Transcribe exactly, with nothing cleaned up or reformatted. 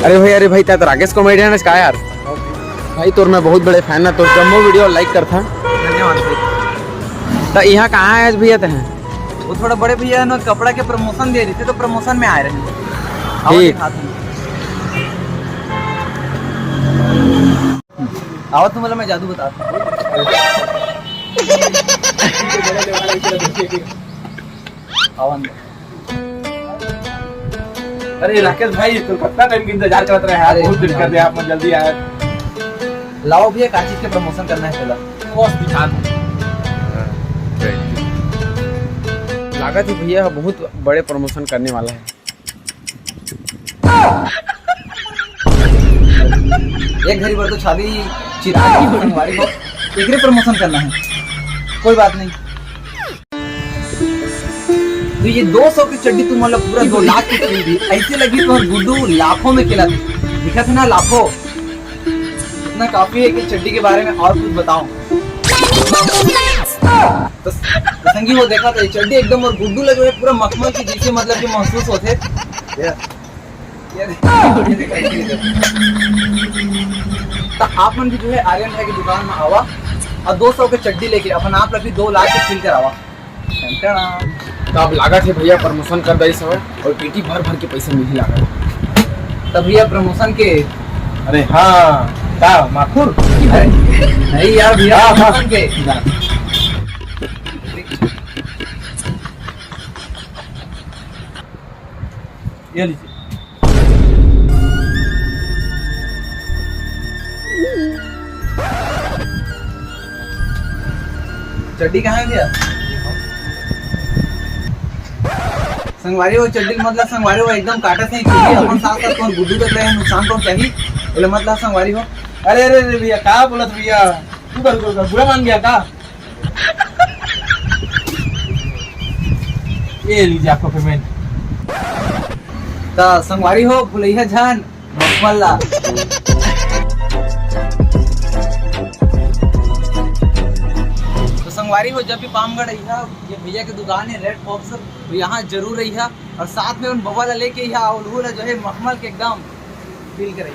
अरे भाई, अरे भाई, तैं तो राकेश comedian हस का यार? भाई, तोर मैं बहुत बड़े fan ना, तोर जम्मो video like करथंव। धन्यवाद भाई। त इहाँ कहाँ आए हस भैया तैं? वो थोड़ा बड़े भैया हे ना, कपड़ा के promotion दे रहे थे, तो promotion में आए रहे। आवा ठीक। दिखाता हूँ। आवा, तुम बोला, मैं जादू बताता हूँ। आवा अंदर। अरे राकेश भाई, तो कितना time के इंतजार करत रहे यार, अरे बहुत देर कर दिया आप, जल्दी आए। लावा भैया, का चीज के promotion करना हे तेला? बस दिखा दो। लागत हे भैया बहुत बड़े promotion करने वाला हे। एक घड़ी भर तो छाती चिरा दी संगवारी हो, एकरे promotion करना हे, कोई बात नहीं। तो ये दो सौ की चड्डी तुम मतलब पूरा दो लाख की खरीदी, ऐसे लगी तुम्हार गुड्डू लाखों में खिला दी। दिखा था ना लाखों, इतना काफी है कि चड्डी के बारे में और कुछ बताओ। तो, तो संगी वो देखा था ये चड्डी एकदम और गुड्डू लगे हुए पूरा मखमल की जैसे मतलब कि महसूस होते। ये, ये देखा, ये देखा। तो आप मन भी जो है आर्यन भाई की दुकान में आवा और दो सौ के चड्डी लेके अपन आप ला भी दो लाख के feel करावा। टन टन। तो अब लागत हे भैया promotion कर दई सब और पेटी भर भर के पैसा मिली लागत। तब भैया promotion के। अरे हाँ, का माखुर? अरे, नहीं यार भैया, हाँ, हाँ। Promotion के। ये लीजिए। चड्डी कहाँ है भैया? संगवारी हो चड्डी, मतलब संगवारी हो एकदम काटा से ही चड्डी, अपन साथ साथ कौन गुड्डू तक रहे, नुकसान पहुंचाही, बोले मतलब संगवारी हो। अरे, अरे, अरे भैया, का बोलत भैया? तू कर, कर, कर, बुरा मान गया का? ये लीजिए आपका payment। त संगवारी हो, भुलैया झन मखमल ला। तो संगवारी हो, जब भी पामगढ़ अइहा, ये भैया के दुकान है Red Fox, तो यहाँ जरूर अइहा और साथ में उन बबा ला लेके अइहा, उल्हू ला जो है मखमल के एकदम feel करे।